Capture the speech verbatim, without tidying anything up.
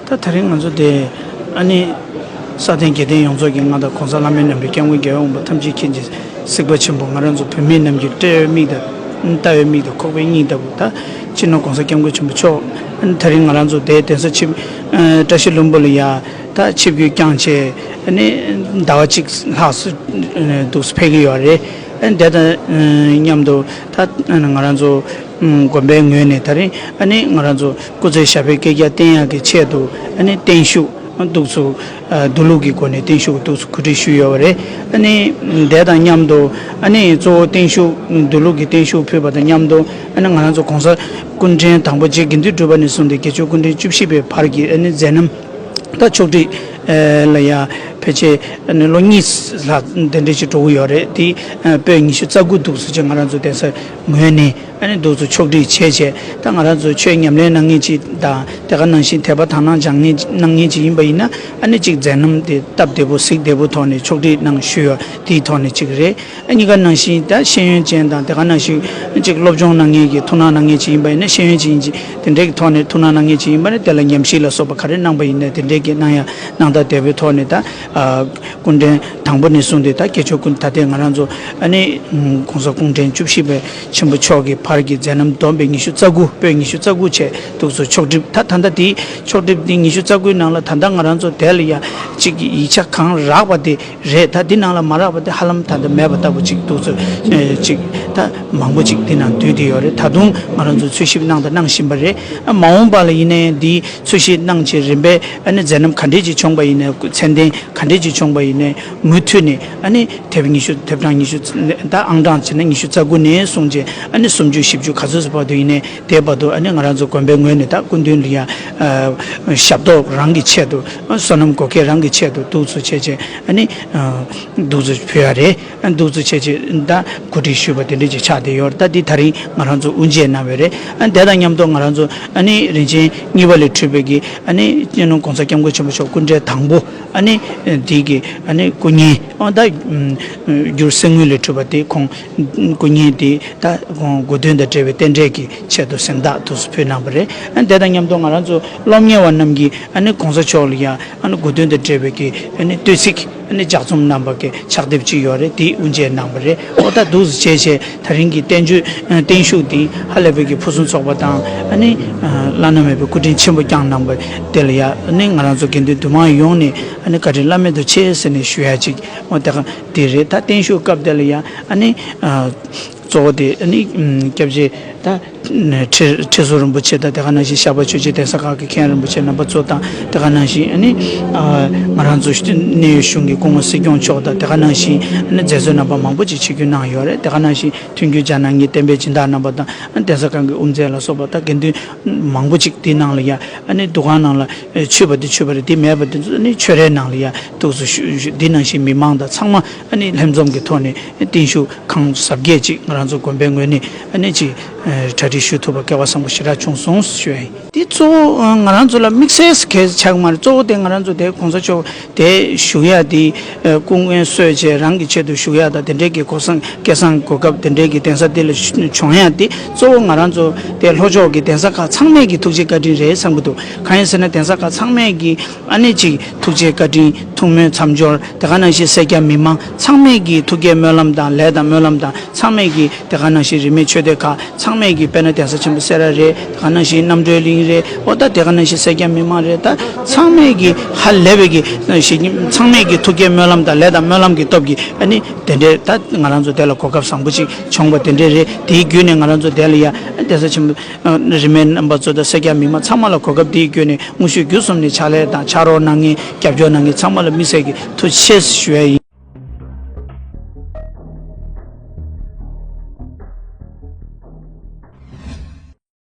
ད་དེ་རིང་ང་ཚོ་དེ་ཨ་ནི་ས་སྟེང་རྒྱལ་བསྟན་ཡོངས་རྫོགས་ཀྱི་མངའ་བདག་གོང་ས་བླ་མའི་རྣམ་པའི་སྐྱབས་མགོན་རྒྱལ་བའི་དབང་པོ་ཐམས་ཅད་མཁྱེན་ཅིང་གཟིགས་པ་ཆེན་པོ། ང་རང་ཚོ་བོད་མི་རྣམས་ཀྱི་བཀྲེས་པའི་མིག་དང་ལྟ་བའི་མིག་དང་ཁོག་པའི་སྙིང་ལྟ་བུ། ད་སྤྱི་ནོར་གོང་ས་སྐྱབས་མགོན་ཆེན་པོ་མཆོག་ཨ་ནི་དེ་རིང་ང་རང་ཚོ་དེ་གདན་ས་ཆིབས་ཨ་བཀྲ་ཤིས་ལྷུན་པོ་ལ་ཡ་ད་ཆིབས་བསྒྱུར་བསྐྱངས་བྱས། ཨ་ནི་ཟླ་བ་གཅིག་ལྷག་སུ་འདུག་སེ་ཕེབས་ཀྱི་ཡོད་རེད། ཨ་ནི་དེ་དང་མཉམ་དུ་ད་ང་རང་ཚོ་དགོན་པའི་ངོས་ནས་དེ་རིང་ཨ་ནི་ང་རང་ཚོ་སྐུ་ཚེ་ཞབས་པད་བསྐལ་བརྒྱར་བརྟན་ཡག་གི་ཆེད་དུ་ཨ་ནི་བརྟན་བཞུགས་འདུག་སེ་འདུག་ལུགས་ཀྱི་སྒོ་ནས་བརྟན་བཞུགས་འདུག་སེ་གོ་སྒྲིག་ཞུས་ཡོད་པ་རེད། ཨ་ནི་དེ་དང་མཉམ་དུ་ཨ་ནི་གཙོ་བོ་བརྟན་བཞུགས་འདུག་ལུགས་ཀྱི་བརྟན་བཞུགས་ཕུལ་བ་དང་མཉམ་དུ་ཨ་ནི་ང་རང་ཚོ་གོང་ས་སྐུ་ཕྲེང་དང་པོ་རྗེ་དགེ་འདུན་གྲུབ་པ་ནས་བཟུང་སྟེ་དགེ་ཆོས་སྐུ་ཕྲེང་བཅུ་བཞི་པའི་བར་གྱི་ཨ་ནི་མཛད་རྣམ། ད་ཕྱོགས་སྒྲིག་ལ་ཡ་ཕལ་ཆེར་ལོ་གཉིས་ལྷག་དེ་འདྲ་ཞིག་འགྲོ་གི་ཡོད་རེད། དེ་པོད་ཉི་ཤུ་རྩ་དགུ་འདུག་སེ་ང་རང་ཚོ་གདན་ས་ངོས་ནས་ཨ་ནི་འདུག་སེ་ཕྱོགས་སྒྲིག་བྱས་བྱས། ད་ང་རང་ཚོ་ཆོས་ཉམས་ལེན་གནང་མཁན་ཅིག་དང་དེ་ག་ནང་བཞིན་དད་པ་དག་སྣང་སྦྱང་མཁན་གནང་མཁན་ཅིག་ཡིན་པ་ཡིན་ན། ཨ་ནི་གཅིག་མཛད་རྣམ་དེ་སྟབས་བདེ་པོ་གཟིགས་བདེ་པོ་ཐོག་ནས་ཕྱོགས་སྒྲིག་གནང་ཞུས་ཡོད། དེའི་ཐོག་ནས་གཅིག་རེད། གཉིས་ཀ་ནང་བཞིན་ད་ཤེས་ཡོན་ཅན་དང་དེ་ག་ནང་བཞིན་གཅིག་སློབ་སྦྱོང་གནང་མཁན་གྱི་ཐུགས་སྣང་གནང་མཁན་ཅིག་ཡིན་པ་ཡིན་ན། ཤེས་ཡོན་ཅན་ཅིག་དེ་འདྲའི་གི་ཐོག་ནས་ཐུགས་སྣང་གནང་མཁན་ཅིག་ཡིན་པ་ན། དེ་ལ་ཉམས་ཞིབ་ལ་སོགས་པ་ག་རེ་གནང་པ་ཡིན་ན་དེ་འདྲའི་གི་གནང་ཡ་གནང་སྟངས་བདེ་པོའི་ཐོག་ནས། ད་ཨ་སྐུ་ཕྲེང་དང་པོ་ནས་བཟུང་སྟེ་ད་དགེ་ཆོས་སྐུ་ད་ལྟའི་ང་རང་ཚོ་ཨ་ནི་གོང་ས་སྐུ་ཕྲེང་བཅུ་བཞི་པའི་ཆེན་པོ་མཆོག་གི་བར་གྱི་མཛད་རྣམ་བསྡོམས་པས་ཉི་ཤུ་རྩ་དགུ། པོད་ཉི་ཤུ་རྩ་དགུ་བྱས་འདུག་སེ་ཕྱོགས་སྒྲིག་ད་ད་ལྟ་དེའི་ཕྱོགས་སྒྲིག་འདི་ཉི་ཤུ་རྩ་དགུའི་ནང་ལ་ད་ལྟ་ང་རང་ཚོ་དེ་ལ་ཡ་གཅིག་གི་ཡིག་ཆ་གང་རག་པ་དེ་རེད། ད་འདི་ནང་ལ་མ་རག་པ་དེ་ཧ་ལམ་ད་ལྟ་མེད་པ་ལྟ་བུ་ཅིག་འདུག་སེ། ཨེ་ཅིག་ད་མང་པོ་ཅིག་འདི་ནང་འདུས་བསྡད་ཡོད་རེད། ད་དུང་ང་རང་ཚོ་འཚོལ་ཞིབ་གནང་དང་གནང་བཞིན་པ་རེད། ཨ་མ་འོངས་པ་ལ་ཡིན་ནའི་འདི་འཚོལ་ཞིབ་གནང་བྱས་རིམ་པས་ཨ་ནི་མཛད་རྣམ་ག་འདྲས་ཅིག་བྱུང་པ་ཡིན་ནའི། མཚན་ལྡན་ག་འདྲས་ཅིག་བྱུང་པ་ཡིན་ནའི་མུ་མཐུད་ནས་ཨ་ནི་དེབ་ཉི་ཤུ། དེབ་གྲངས་ཉི་ཤུ། ད་ཨང་གྲངས་བྱས་ན་ཉི་ཤུ་རྩ་དགུ་ནས་བཟུང་བྱས་ཨ་ནི་སུམ་ཅུ་བཞི་བཅུ་ག་ཚོད་ཙམ་བར་དུ་ཡིན་ནའི། དེ་བར་དུ་ཨ་ནི་ང་རང་ཚོ་དགོན་པའི་ངོས་ནས་ད་སྐུ་མདུན་ལ་ཡ་ཨ་ཞབས་ཏོག་རང་གི་ཆེད་དུ། ཨ་བསོད་ནམས་བགོ་སྐལ་རང་གི་ཆེད་དུ་འདུག་སེ་བྱས་བྱས་ཨ་ནི་ཨ་འདུག་སེ་ཕུལ་ཡ་རེད། ཨ་འདུག་སེ་བྱས་བྱས་ད་གོ་སྒྲིག་ཞུས་པ་དེ་འདྲ་ཅིག་ཆགས་བསྡད་ཡོད་རེད། ད་འདི་ད་རིང་ང་རང་ཚོ་དབུ་འབྱེད་གནང་བ་རེད། ཨ་དེ་དང་མཉམ་དུ་ང་རང་ཚོ་ཨ་ནི་རིན་ཆེན་གཉིས་པ་ལས་གྲུབ་པའི་གི་ཨ་ནི་སྤྱི་ནོར་གོང་ས་སྐྱབས་མགོན་ཆེན་པོ་མཆོག་སྐུ་ཕྲེང་དང་པོ་ཨ་ནི་འདི་གི་ཨ་ནི་སྐུ་བརྙན། ཨ་ད་བསྒྱུར་གསེར་དངུལ་ལས་གྲུབ་པ་དེ་ཁོང་སྐུ་བརྙན་དེ་ད་ཁོང་དགོས་འདུན་དང་འབྲེལ་བའི་རྟེན་འབྲེལ་གྱི་ཆེད་དུ་གཟེངས་རྟགས་འདུག་སེ་ཕུལ་གནང་བ་རེད། ཨ་དེ་དང་མཉམ་དུ་ང་རང་ཚོ་སློབ་གཉེར་བ་རྣམས་ཀྱིས་ཨ་ནི་གོང་ས་མཆོག་ལ་ཡང་ཨ་ནི་དགོས་འདུན་དང་འབྲེལ་བའི་གི་ཨ་ནི་བསྟོད་ཚིག་ཨ་ནི་ལྗགས་རྩོམ་གནང་པ་གི་ཕྱག་དེབ་ཅིག་ཡོད་རེད། དེ་དབུ་འབྱེད་གནང་བ་རེད། ཨོ་ད་འདུག་སེ་བྱས་བྱས་ད་རིང་གི་བརྟན་བཞུགས། ཨ་བརྟན་བཞུགས་འདི་ཧ་ལས་པའི་གི་ཕུན་སུམ་ཚོགས་པ་དང་། ཨ་ནི་ཨ་བླ་ན་མེད་པའི་སྐུ་དྲིན་ཆེན་པོ་བསྐྱངས་གནང་བ་དེ་ལ་ཡ་ཨ་ནི་ང་རང་ཚོ་དགེ་འདུན་འདུས་མང་ཡོངས་ནས་ཨ་ནི་བཀའ་དྲིན་བླ་མེད་དུ་ཆེ་ཟེར་ནས་ཞུ་ཡ་ཅིག་ཨོ་དེ་ག་དེ་རེད། ད་བརྟན་བཞུགས་སྐབས་དེ་ལ་ཡ་ཨ་ནི་ཨ་གཙོ་བོ་དེ་ཨ་ནི་ཨམ་སྐྱབས་རྗེ་ད་ཁྲི་ཁྲི་ཟུར་རིན་པོ་ཆེ་དང་། དེ་ག་ནང་བཞིན་ཤར་པ་ཆོས་རྗེ་གདན་ས་ཁག་གི་མཁན་རིན་པོ་ཆེ་རྣམ་པ་ཚོ་དང་། དེ་ག་ནང་བཞིན་ཨ་ནི་ཨ་ང་རང་ཚོ་གནས་ཡུལ་གཞུང་གི་སྐུ་ངོ་སྲིད་སྐྱོང་མཆོག་དང་། དེ་ག་ནང་བཞིན་ཨ་ནི་མཛད་གཙོ་རྣམ་པ་མང་པོ་ཅིག་ཆིབས་བསྒྱུར་གནང་ཡོད་རེད། དེ་ག་ནང་བཞིན་མཐུན་འགྱུར་བྱ་གནང་མཁན་བསྟན་པའི་སྦྱིན་བདག་རྣམ་པ་དང་། ཨ་ནི་གདན་ས་ཁང་གི་དབུ་མཛད་ལ་སོགས་པ་དང་། དགེ་འདུན་མང་པོ་ཅིག་དེའི་ནང་ལ་ཡ་ཨ་ནི་འདུ་ཁང་ནང་ལ་ཨ་ཆུད་པ་དེ་ཆུད་པ་རེད། དེ་མེད་པ་དེ་ཚོ་ཨ་ནི་ཆོས་རའི་ནང་ལ་ཡ་འདུག་སེ་བཞུགས། བཞུགས། དེ་ནང་བཞིན་མི་མང་དང་ཚང་མ་ཨ་ནི་ལྷན་འཛོམས་ཀྱི་ཐོག་ནས་བརྟན་བཞུགས་ཁང་གཟབ་རྒྱས་ཅིག་ང་རང་ཚོ་དགོན་པའི་ངོས་ནས་ཨ་ནི་ཅིག་ཨ་གྲ་སྒྲིག་ཞུ་ཐུབ་པ་སྐལ་བ་བཟང་པོ་ཞེ་དྲག་བྱུང་སོང་ཞུ་ཡ་ཡིན། དེ་གཙོ་བོ་ཨ་ང་རང་ཚོ་ལ་དམིགས་བསལ་གལ་ཆགས་མ་རེད། གཙོ་བོ་དེ་ང་རང་ཚོ་དེ་གོང་ས་མཆོག་དེ་བཞུགས་ཡ་དེ་ཨ་སྐུ་ངལ་གསོས་བྱས་རང་གི་ཆེད་དུ་བཞུགས་ཡ་དང་། དེ་འདྲའི་གི་གོ་སྐལ་བཟང་གོ་སྐབས་དེ་འདྲའི་གི་གདན་ས་དེ་ལ་བྱུང་ཡ་དེ་གཙོ་བོ་ང་རང་ཚོ་དེ་ལྷོ་ཕྱོགས་ཀྱི་གདན་ས་ཁག་ཚང་མས་ཀྱི་ཐུགས་རྗེ་བཀའ་དྲིན་རེད་བསམ་གྱི་འདུག་གང་ཡིན་ཟེར་ན་གདན་ས་ཁག་ཚང་མས་ཀྱི་ཨ་ནི་ཅིག་ཐུགས་རྗེ་བཀའ་དྲིན། ཐུགས་སྨོན་མཚམས་སྦྱོར། དེ་ག་ནང་བཞིན་སེར་སྐྱ་མི་མང་ཚང་མས་ཀྱི་ཐུགས་བསྐྱེད་སྨོན་ལམ་དང་ལས་དང་སྨོན་ལམ་དང་། ཚང་མས་ཀྱི་དེ་ག་ནང་བཞིན་རིས་མེད་ཆོས་སྡེ་ཁག་ཚང་མས་ཀྱི་དཔེར་ན་གདན་ས་ཆེན་པོ་སེ་ར་རེད། དེ་ག་ནང་བཞིན་རྣམ་གྲོལ་གླིང་རེད། ཨོ་ད་དེ་ག་ནང་བཞིན་སེར་སྐྱ་མི་མང་རེད། ད་ཚང་མས་ཀྱི་ཧ་ལས་པའི་གི་ཞིག་ཚང་མས་ཀྱི་ཐུགས་བསྐྱེད་སྨོན་ལམ་དང་ལས་དང་སྨོན་ལམ་གྱི་སྟོབས་ཀྱིས་ཨ་ནི་དེ་འདྲའི་ད་ང་རང་ཚོ་དེ་ལ་གོ་སྐབས་བཟང་པོ་ཅིག་བྱུང་བ་དེ་འདྲའི་རེད། དེའི་བརྒྱུད་ནས་ང་རང་ཚོ་དེ་ལ་ཡ་གདན་ས་ཆེན་པོ་རིས་མེད་རྣམ་པ་ཚོ་དང་སེར་སྐྱ་མི་མང་ཚང་མ་ལ་གོ་སྐབས་དེའི་བརྒྱུད་ནས་དངོས་ཤུགས་བརྒྱུད་གསུམ་ནས་ཕྱག་ལས་དང་ཕྱག་རོགས་གནང་མཁན་རྒྱབ་སྐྱོར་གནང་མཁན་ཚང་མ་ལ་དམིགས་བསལ་གྱི་ཐུགས་རྗེ་ཆེ་ཞུ་ཡ་ཡིན།